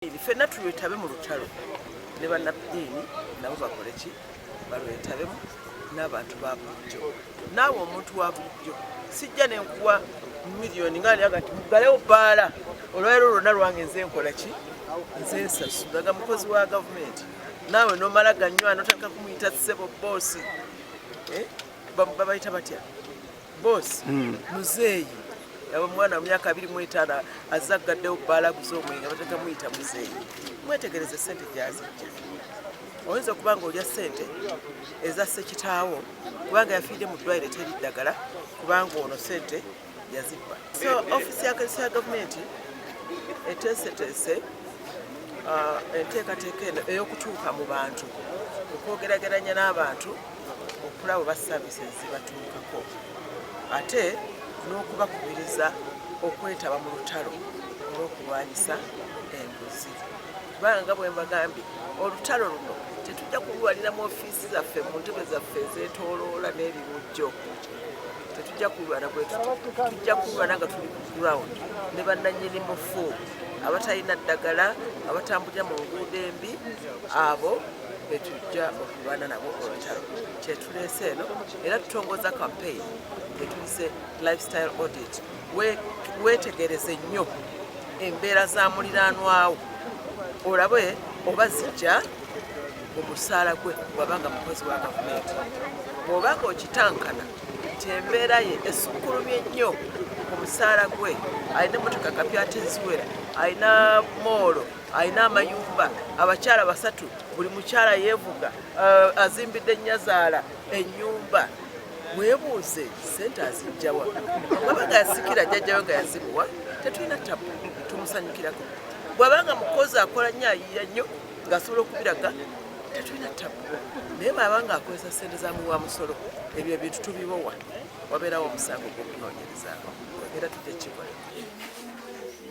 Ffenna tulwetabe mu lutalo ne bannaddiini, nabo bakole ki? Balwetabemu n'abantu ba bulijjo. Naawe omuntu wa bulijjo, sijja nenkuwa miliyoni nga lyaga nti muggalewo bbaala, olwaleero lwonna lwange, nze nkola ki? Nze nsasula nga mukozi wa gavumenti. Naawe nomala ganywa notandika kumuyita ssebo, boosi, eh? Babayita batya? Bosi, muzeeyi. Aba omwana mu myaka 25 azze aggaddewo bbaala, aguze omwenge, bateka muyita muzeeyi. Mwetegereze sente gyazijja. Oyinza okuba nga olya sente eza ssekitaawo, kubanga yafiiridde mu ddwaliro teri ddagala, kubanga ono sente yazibba. So ofiisi ya kalisa ya gavumenti eteeseteese enteekateeka eno ey'okutuuka mu bantu, okwogerageranya n'abantu, okulaba oba services zibatuukako, ate n'okubakubiriza okwetaba mu lutalo olw'okulwanyisa enguzi. Kubanga nga bwe mbagambye, olutalo luno tetujja kulwanira mu ofiisi zaffe, mu ntebe zaffe ezeetooloola n'ebibujjo. Tetujja kulwana bwe tutyo. Tujja kulwana nga tuli ku ground ne bannannyini mufu, abatalina ddagala, abatambulira mu nguudo embi. Abo betujja okulwana nabo olutalo. Kyetuleese eno era tutongoza campaign etuyise lifestyle audit. Weetegereze nnyo embeera za muliraanwawo, olabe oba zijja mu musaala gwe bw'abanga mukozi wa gavumenti. Bw'obanga okitankana nti embeera ye esukkulumye nnyo ku musaala gwe, alina emotoka kapya ate eziwera, alina moolo, alina amayumba, abakyala basatu, buli mukyala yeevuga, azimbidde nnyazaala ennyumba, weebuuze sente azijjawa. Bwaba nga yasikira jjajjawe nga yazimuwa, tetulina tabu, tumusanyukirako. Bw'abanga mukozi akola nnyo, ayiya nnyo, ng'asobola okubiraga, tetulina tabu. Naye bw'aba nga akozesa sente za muwa musolo, ebyo ebintu tubibowa, wabeerawo omusango gw'okunoonyerezaako, era tujja kikola.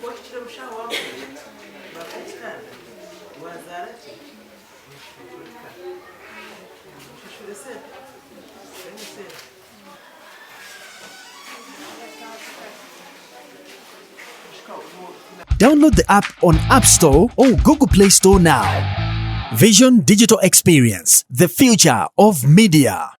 Okira omushaho wazaala ki? Shure sente. Sente. Download the app on App Store or Google Play Store now. Vision Digital Experience, the future of media.